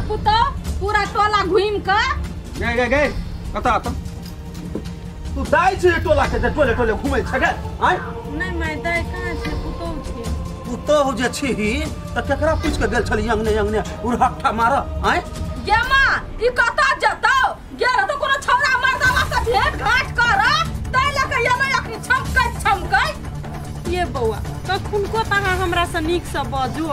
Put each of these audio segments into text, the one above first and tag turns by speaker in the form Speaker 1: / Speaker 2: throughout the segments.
Speaker 1: पुतो पूरा टोला घूम के
Speaker 2: गए गए गए कता त तू दाइ छै टोला के जे टोले टोले घुमै छै गे आय
Speaker 3: नै my दाइ कहाँ छै पुतो छै
Speaker 2: पुतो जे छिही त केकरा पूछ के गेल छली अंगने अंगने उरहट्ठा मार आय
Speaker 1: गे मां ई कता जतौ गेल त कोनो छौरा मर्दावा से भेंट घाट कर तै लके एलै अखनी छमकै छमकै
Speaker 3: ये बौआ कखुनको त अहाँ हमरा से नीक से बाजू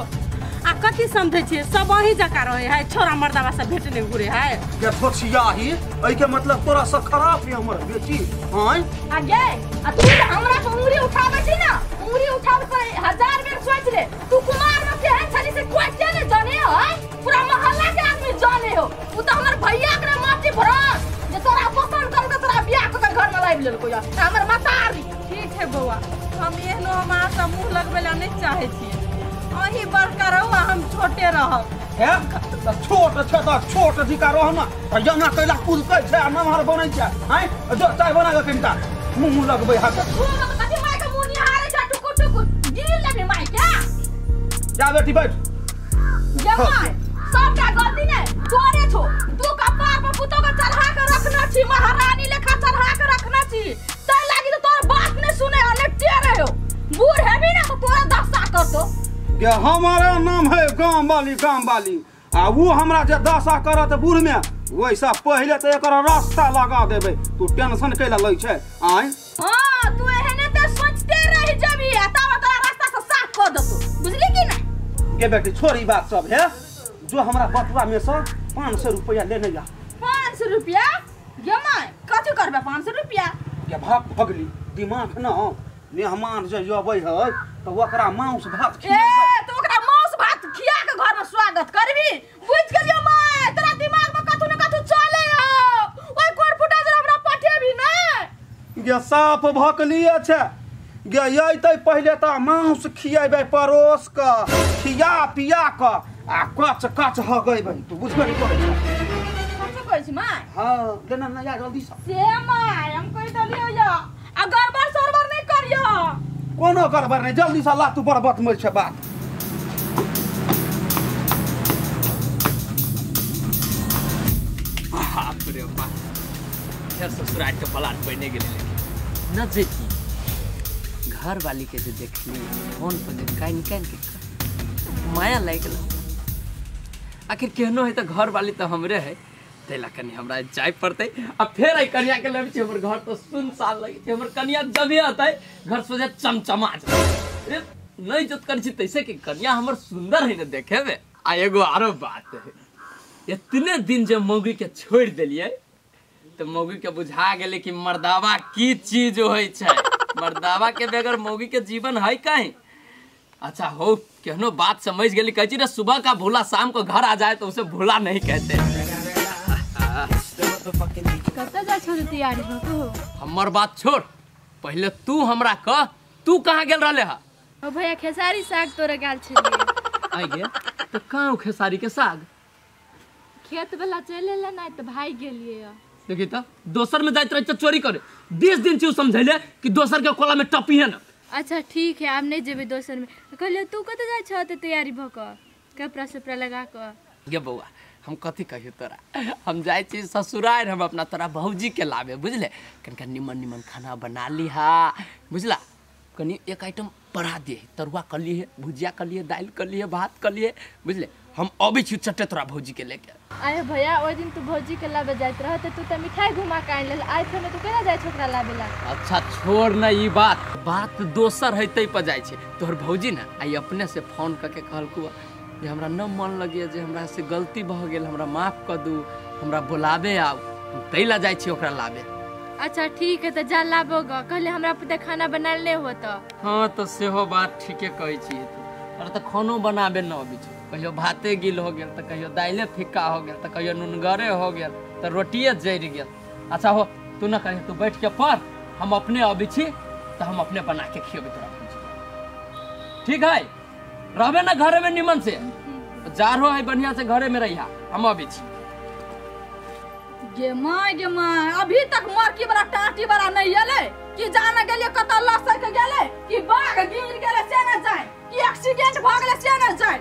Speaker 3: आ कथी समझै छियै सब अहीं जकाँ रहै है छोरा मर्दावा से भेट नहि घुरे है
Speaker 2: के थोछियाही एहि के मतलब तोरा से खराब है हमर बेटी आय
Speaker 1: आ गे आ तू हमरा पर उंगली उठाबै छी ना उंगली उठाबै पर हजार बेर सोच ले तू कुमार में केहन छली से कोई के ने जाने है पूरा मोहल्ला के आदमी जाने हो उ त हमर भैया के माटी भरस जे तोरा पसंद कर के तोरा बियाह क के घर में लाइब लेलको या हमर मतारी
Speaker 3: ठीक है बौआ हम एहनो हम अहाँ से मुँह लगबै ला नहि चाहै छियै अहीं बड़का रहू आ हम छोटे रहब
Speaker 2: हे त छोट छै त छोट जिका रह न त जना कैला कुदकै छै आ नमहर बनै छै आय जो चाय बना के कनिटा मुँह लगबै हाथ
Speaker 1: तू कथी माय के मुँह निहारे छै टुकुर टुकुर गिर लेबी माय के
Speaker 2: जा बेटी बैठ
Speaker 1: गे माय सबटा गलती नै तोरे छौ तू कपार पर पुतो के चढ़ा के रखना छी महारानी लेखा चढ़ा के रखना छी तै लागी त तोर बात नै सुने आ नै टेरे हो बूढ़ हेबी ना त तोरा दशा करतो
Speaker 2: गे हमारा नाम है गाम वाली आ वो हमरा जे दशा करत बूढ़ में वैसा पहिले त एकर रास्ता लगा देबै तू टेंशन कैला लै छै आय
Speaker 1: हां तू एहने त सोचते रह जबी आ तब तोरा रास्ता से साफ कर देतो बुझली कि ना
Speaker 2: गे बेटी छोड़ ई बात सब है जो हमरा बटुआ में से 500 रुपया लेने जा
Speaker 1: 500 रुपया गे my कथि करबे 500 रुपया
Speaker 2: गे भाग भगली दिमाग न मेहमान जे अबै है त ओकरा मांस भात
Speaker 1: खिएबै ए त ओकरा मांस भात खिया के घर में स्वागत करबी बुझ गेलियो my तोरा दिमाग में कथु न कथु चले हो ओइ कोर फुटा जे हमरा पठेबी नै
Speaker 2: गे साफ भकली छै गे अइतै पहिले त मांस खिएबै परोस क खिया पिया क आ कच कच हगैबै तू बुझबे नै करै छै
Speaker 1: कथि कहै छी my
Speaker 2: हां लेना न या जल्दी से
Speaker 1: से my हम कहि देलियो या आ गड़बड़ सरबड़ नै करियो
Speaker 2: कोनो गड़बड़ नहीं जल्दी से ला तू बड़ बतमै छै बात
Speaker 4: बाप रे बाप फेर ससुराल के प्लान बने गेलै लेकिन न जेती घर वाली के जे देखली फोन पर जे कान कान के माया लागि गेल आखिर केहनो है त घर वाली त हमरे है तैला कनी हमरा जाय पड़तै आ फेर आई कनिया के लेबै छी हमर घर तो सुनसान लगै छै हमर कनिया जबे अतै घर सोझे चमचमा जाय रे नै जोत करै छी तैसे कि कनिया हमर सुंदर है न देखे में आ एगो आरो बात है इतने दिन जे मौगी के छोड़ देलियै त मौगी के बुझा गेलै कि मर्दावा की चीज होइ छै मर्दावा के बगैर मौगी के जीवन है कहीं अच्छा हो केहनो बात समझ गेली कहै छी रे सुबह का भूला शाम को घर आ जाए तो उसे भूला नहीं कहते
Speaker 5: कतऽ जाइ छौ तैयारी भऽ कऽ
Speaker 4: हमर बात छोड़ पहले तू हमरा कह तू कहाँ गेल रहले हा
Speaker 5: ओ भैया खेसारी साग तोरे गेल छलियै
Speaker 4: आइ गे त कहाँ खेसारी के साग
Speaker 5: खेत वाला चलि एलै नै त भागि गेलियै
Speaker 4: देखी त दोसर में जाइत रहै त चोरी करे 20 दिन छी समझैले कि दोसर के कोला में टपी है ना
Speaker 5: अच्छा ठीक है आब नहीं जेबै दोसर में कहलियै तू कतऽ जाइ छौ त तैयारी भऽ कऽ कपड़ा सपड़ा लगा कऽ
Speaker 4: गे बौआ हम कथी कहियो तोरा हम जाइ छी ससुराल हम अपना तोरा भौजी के लाबे बुझले कनिका निमन निमन खाना बना लिहा बुझला कनी एक आइटम बढ़ा दिए तरुआ कर लिए भुजिया कर लिए दालि कर लिए भात कर लिए बुझले हम अबै छी चट्टे तोरा भौजी के लेके
Speaker 5: अरे भैया ओहि दिन तू भौजी के लाबे जाइत रह त तू त मिठाई घुमा के आनि लेल आइ फेर तू केना जाइ छौ ओकरा लाबे ला
Speaker 4: अच्छा छोड़ न ई बात बात दोसर है तै पर जाइ छै तोहर भौजी ने आइ अपने से फोन करके कहलकू जे हमरा न मन लगे जे हमरा से गलती भऽ गेल हमरा माफ कर दू हमरा बोलाबे आउ हम तै ला जाइ छी ओकरा लाबे
Speaker 5: अच्छा ठीक है त जा लाबो ग कहले हमरा पुते खाना बनायल नहि होत
Speaker 4: हाँ तो सेहो बात ठीके कहै छी तू और त खानो बनाबे न अबै छै कहियो भाते गिल हो गेल त कहियो दाइले फिक्का हो गेल त कहियो नुनगरे हो गेल त रोटिए जरि गेल अच्छा हो तू न कहियो तू बैठ के पढ़ हम अपने अबै छी त हम अपने बना के खियेबै तोरा ठीक है रहबे ना घरे में निमन से जा रहो है बढ़िया से घरे में रहिया हम अबै छी
Speaker 1: गे my अभी तक मरकी वाला टाटी वाला नहीं एलै कि जाने गेलियै कतऽ लसक गेलै कि बाघ गिर गेलै से न जाए कि एक्सीडेंट भऽ गेलै से न जाए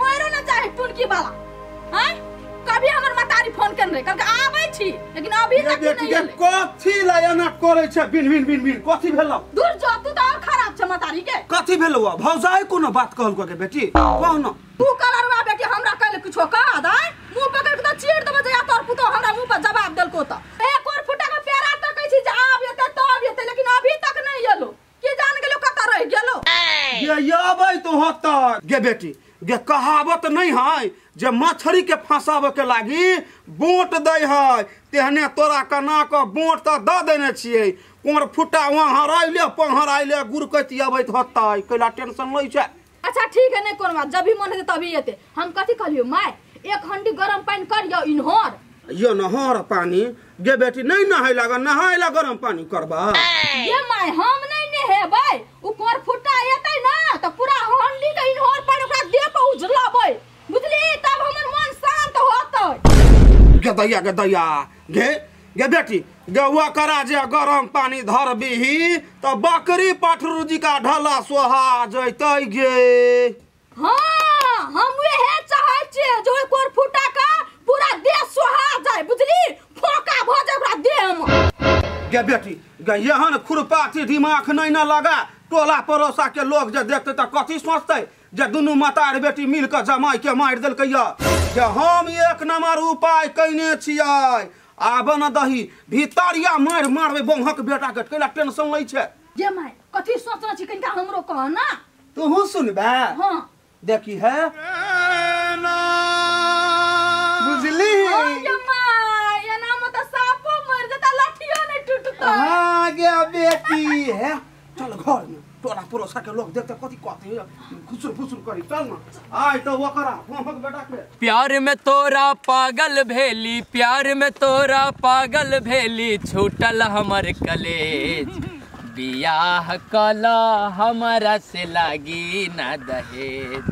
Speaker 1: मरो न चाहे टुनकी वाला हैं केने रहे, कहलकै आबै छी, लेकिन अभी तक
Speaker 2: बेटी
Speaker 1: नहीं
Speaker 2: के
Speaker 1: एलै।
Speaker 2: कथी ला एना करै छै बिन बिन बिन बिन कथी भेलौ?
Speaker 1: दूर जो, तू तऽ और खराब छ मतारी के।
Speaker 2: कथी भेलौ? भौजाई कोनो बात कहलको के बेटी? कह न।
Speaker 1: तू कलरवा बेटी हमरा कहले किछो कह दे, मुंह पकड़ के त चीर देबो जे तोर पुतो हमरा मुंह पर जवाब देलको त। एक और फुटा के प्यारा तकै छी जे आब एते तब एते, लेकिन अभी तक नहीं एलो। की जान गेलो कत रह गेलो?
Speaker 2: ये अबै तो होता गे बेटी गे, कहावत नहीं है जे मछली के फंसावे के लागी बोट दै है, तेहने तोरा कना के बोट त the देने छियै। कोर फुटा वहाँ हराइले पहराइले गुरकति अबैत होतै, कैला टेंशन लै छै।
Speaker 1: अच्छा ठीक है, नहीं कोनो बात, जब भी मन हेतै तभी एते। हम कथी कहलियो my, एक हंडी गरम पानी करियो इन्होर।
Speaker 2: यो नहर पानी गे बेटी नहीं नहाय लागा, नहाय ला गरम पानी करबा।
Speaker 1: ये my हम नहीं नेहेबै, उ कोर फुटा एतै ना त पूरा हंडी के इन्होर पानी ओकरा देह पर उझलाबै, बुझली? तब हमर मन शांत होतै।
Speaker 2: गे दैया गे दैया गे गे बेटी गे ओकरा जे गरम पानी धरबिही त बकरी पठरू जी का ढला सोहा जैतै गे।
Speaker 1: हाँ हम उहे चाहै छियै जे ओइ कोर फुटा का पूरा देह सोहा जाय, बुझली? फोका भ जाय ओकरा देह में।
Speaker 2: गे बेटी गे एहन खुरपाती दिमाग नहीं न लगा, टोला पड़ोसा के लोग जे देखते त कथी सोचतै जे दुनू मतार बेटी मिल के जमाई के मारि देलकै। जे हम एक नंबर उपाय कयने छियै, आब न दही भीतरिया मारि मारबै बंहक बेटा के, कैला टेंशन लै छै।
Speaker 1: जे my कथी सोचने छी कनिका हमरो कह ना।
Speaker 2: तूहू सुनबे?
Speaker 1: हाँ
Speaker 2: देखी है बुझली?
Speaker 1: हाँ my एना में त सापो मर जता, लाठियो नहीं टूटता।
Speaker 2: हाँ गे बेटी है, चल घर में टोला पड़ोसा के लोग देखते कथी कहते खुसुर फुसुर करी, चल ना आय तो ओकरा बंहक बेटा के।
Speaker 4: प्यार में तोरा पागल भेली, प्यार में तोरा पागल भेली, छूटल हमर कलेज, बियाह कला हमारा से लागी ना दहेज,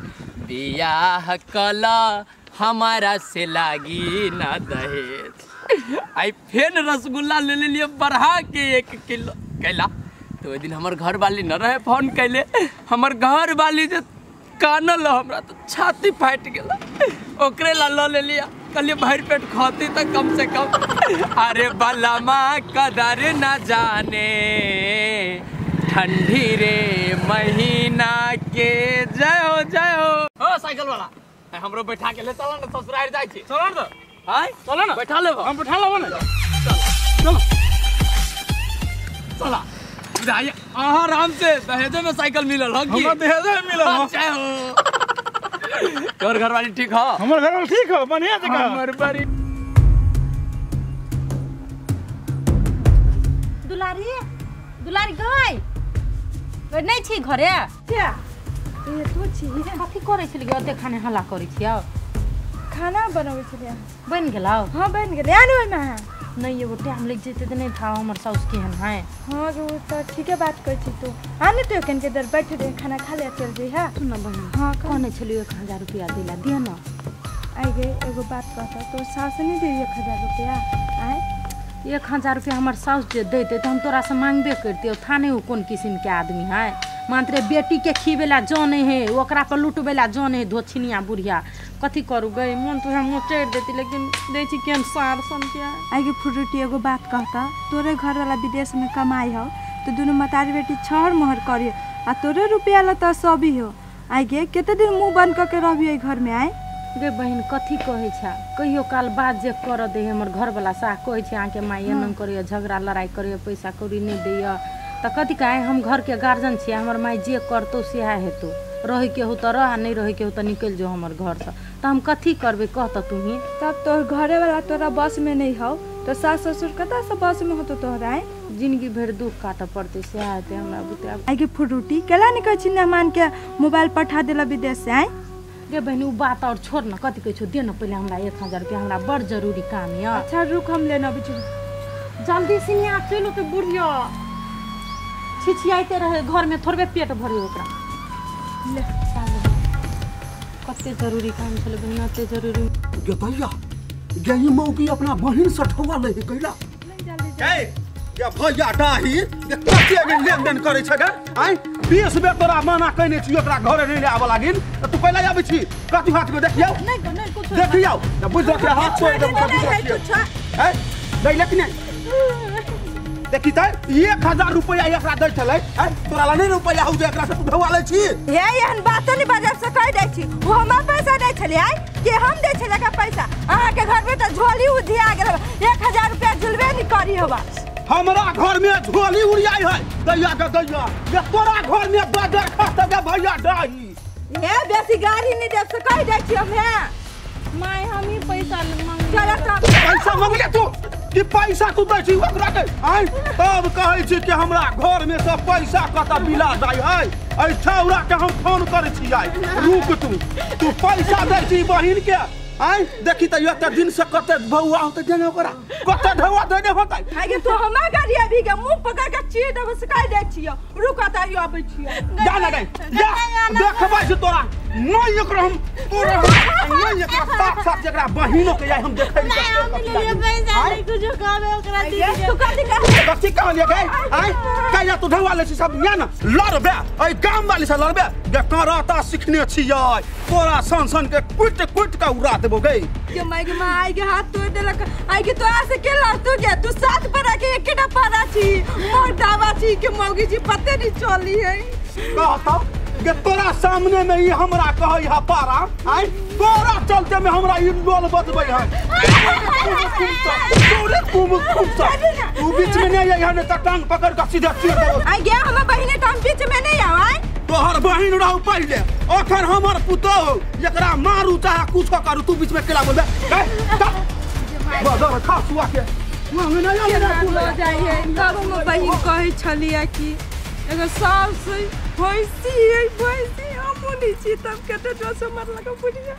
Speaker 4: बियाह कला हमारा से लागी ना दहेज। आई फेन रसगुल्ला ले लिए बढ़ा के 1 किलो कैला। तो ओहि दिन हमर घर वाली न रहे फोन कैले, हमर घर वाली जे कानल हमरा तो छाती फाटि गेल, ओकरे ला ल ले लिया, कहलिए भरि पेट खाती त कम से कम। अरे बलमा कदर न जाने ठंडी रे महीना के। जय हो जय हो। हो साइकिल वाला हमरो बैठा के ले चल न, ससुराल जाइ छी।
Speaker 6: चल न
Speaker 4: हाय
Speaker 6: चल न,
Speaker 4: बैठा लेब,
Speaker 6: हम बैठा लेब न, चल
Speaker 4: चला जाइए आराम से। दहेजे में साइकिल मिलल ह की?
Speaker 6: हमरा दहेजे में मिलल ह।
Speaker 4: जय हो। तोर घर वाली ठीक ह?
Speaker 6: हमर घर वाली ठीक ह, बढ़िया जगह।
Speaker 4: हमर बड़ी
Speaker 3: दुलारी, दुलारी गई गई नहीं छी घरे?
Speaker 7: क्या ए तू छी?
Speaker 3: कथी करै छलियै ओते खाने हल्ला करै छियै?
Speaker 7: खाना बनबै छलियै।
Speaker 3: बनि गेलौ?
Speaker 7: हां बनि गेलै। आनु ओहिमे
Speaker 3: नहीं एगो टाइम लग जेतै त नहीं था हमर साउस केहन है।
Speaker 7: हां गे त ठीके बात कहै छी तू। आने तो कन के दर बैठ रे, खाना खा ले चल जइहा।
Speaker 3: सुन न बहिन।
Speaker 7: हां
Speaker 3: कहने छलियै 1000 रुपया देला दे न।
Speaker 7: आई गे एगो बात कहता, तो सास नहीं दे 1000 रुपया? आय
Speaker 3: 1000 रुपया हमर साउस जे देते त हम तोरा से मांगबे करतियौ। था नहीं कोन किस्म के आदमी है, मात्र बेटी के खीबेला जाने है, ओकरा पर लुटबेला जाने है धोछिनिया बुढ़िया। कथी करू गई, मन तो हम मोचड़ देती, लेकिन दै छी केहन सार सन के।
Speaker 7: आई गे फुरुटी एगो बात कहता, तोरे घर वाला विदेश में कमाई हो तो दुनू मतारी बेटी छहर मोहर करी आ तोरे रुपया ला त सभी हो। आई गे कते दिन मुंह बंद क के रहबी एई घर में? आय
Speaker 3: गे बहिन कथी कहै छ, कहियो काल बात जे कर दे हमर घर वाला सा कहै छै अहाँके माय एना करैया, झगड़ा लड़ाई करैया, पैसा कौड़ी नहीं दैया त कथी कहे। हम घर के गार्जियन छियै, हमर माय जे करतौ सेहा हेतौ, रहे के हो त रह, नहीं रहे के हो त निकलि जो हमर घर से। त हम कथी करबै कह त तुही।
Speaker 7: तब तोहर घरे वाला तोरा बस में नहीं हौ तो सास ससुर कतऽ से बस में होतो तोहरा? आय
Speaker 3: जिंदगी भरि दुख काटऽ पड़तै सेहा हेतै हमरा बुते।
Speaker 7: आई गे फुरुटी केला नहीं कहै छी मेहमान के मोबाइल पठा देला विदेश से? आय
Speaker 3: गे बहिन उ बात और छोड़ न, कथी कहै छौ दे न पहिले हमरा 1000 रुपया, हमरा बड़ जरूरी काम यऽ।
Speaker 7: अच्छा रुक हम लेना अबै छी।
Speaker 3: जल्दी सिनिया चलू त बुढ़िया छिछियाइते रहे घर में, थोड़बे पेट भरे ओकरा। ले कते जरूरी काम छलै बहिन, एते जरूरी।
Speaker 2: गे दैया गे ई मौकी अपना बहिन से ठौआ लै है कैला। ए गे भैया डाही गे कते लेनदेन करै छै गे? आय 20 बेर तोरा मना कइने छी ओकरा घरे नै आबऽ लागिन त तू कैला आबै छी कथी हाथ के देखियौ
Speaker 7: नै नै कुछ
Speaker 2: देखियौ त बुझ के हाथ छोड़ देब हैं दै ले कि नै देखी त 1000 रुपया एकरा दै छलै हैं तोरा ला नै रुपया हौ जे एकरा से तू ढौआ लै छी
Speaker 7: हे एहन बात नै बाजब से कह दै छी ओ हमरा पैसा दै छलै आय के हम दै छलै का पैसा अहाँ के घर में त झोली उधिया गेल 1000 रुपया झुलबे नै करी होबा
Speaker 2: हमरा घर में झोली उड़ियाई है दैया के दैया ये तोरा घर में बदर खत दे भैया डाही
Speaker 7: हे बेसी गाड़ी नै देब से कह दै छी हम हे
Speaker 3: my हम ही पैसा मांग
Speaker 7: चल त
Speaker 2: पैसा मांगले तू कि पैसा तू दै छी ओकरा के आय तब कहै छी कि हमरा घर में सब पैसा कत बिला जाय है ऐ छौरा के हम फोन करै छी आय रुक तू तू पैसा दै छी बहिन के आय देखी त एते दिन से कते भौआ होते देने ओकरा कते ढौआ देने होतै
Speaker 7: आगे तू हमरा गाड़ी अभी के मुंह पकड़ के चीर देब से कह दै छियो रुक त आइयो आबै छियो
Speaker 2: जा ना गई जा देखबै छी तोरा नै एकरा हम तोरा नै एकरा साथ साथ एकरा बहिनो के जाय हम देखै
Speaker 3: नै हम लेलिए पैसा नै कुछो कहबे ओकरा दीदी
Speaker 7: तू कथी कह
Speaker 2: कथी कहलिए गई आय कहिया तू ढौआ लै छी सब या ना लड़बे ऐ गाम वाली से लड़बे गे करता सिखने छियै तोरा सन सन के कुट कुट के उड़ा देबो गई
Speaker 7: के माय के मां आई के हाथ तोड़ देलक आई के तोरा से के लड़तू गे तू साथ पर के एकेटा पारा छी मोर दावा छी के मौगी जी पते नहीं चली है
Speaker 2: कहता के तोरा सामने में ई हमरा कहै हा पारा आय तोरा चलते में हमरा ई लोल बजबै है तोरे कुम कुम तू बीच में नहीं आई है त टांग पकड़ के सीधा चीर देबो
Speaker 7: आई गे हमर बहिने त हम बीच में नहीं आव आय
Speaker 2: तोहर बहिन रहू पहिले अखन हमर पुतोह एकरा मारू चाहे कुछ करू तू बीच में केला बोलबे बदर खा सुआ के
Speaker 7: केना जाइ है तब हम बहिन कहै छलियै कि एगो सास भैंसी है भैंसी हमहूँ नहि छी तब कते जोर से मारलक बुढ़िया।